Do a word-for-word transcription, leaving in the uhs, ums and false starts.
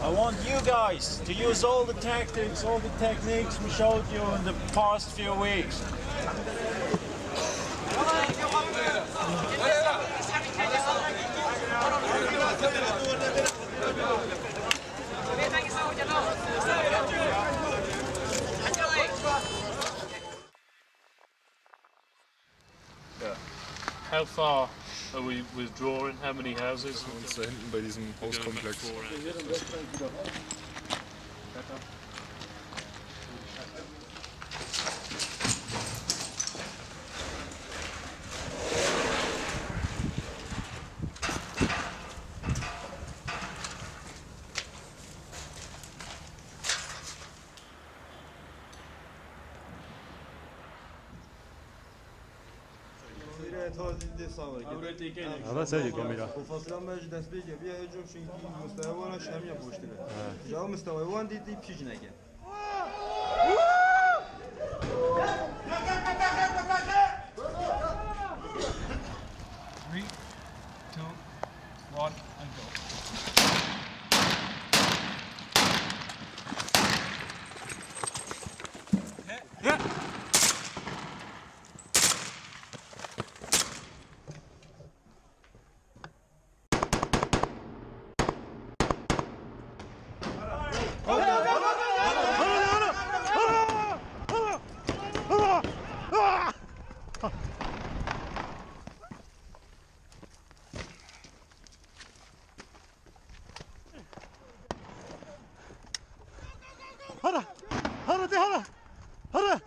I want you guys to use all the tactics, all the techniques we showed you in the past few weeks. Ja. How far are we withdrawing? How many houses? Wir sind uns da hinten bei diesem Hauskomplex. Kamera tazî dê sağ. Eve serê kamera. Û fasila me ji destpêkê bîye, ê cok şinkî mustewa wana şemiya poştire. He. Ji ew mustewayê wan dî, dî pîç neke. Three, two, one, and go. Hara! Hara de hara! Hara!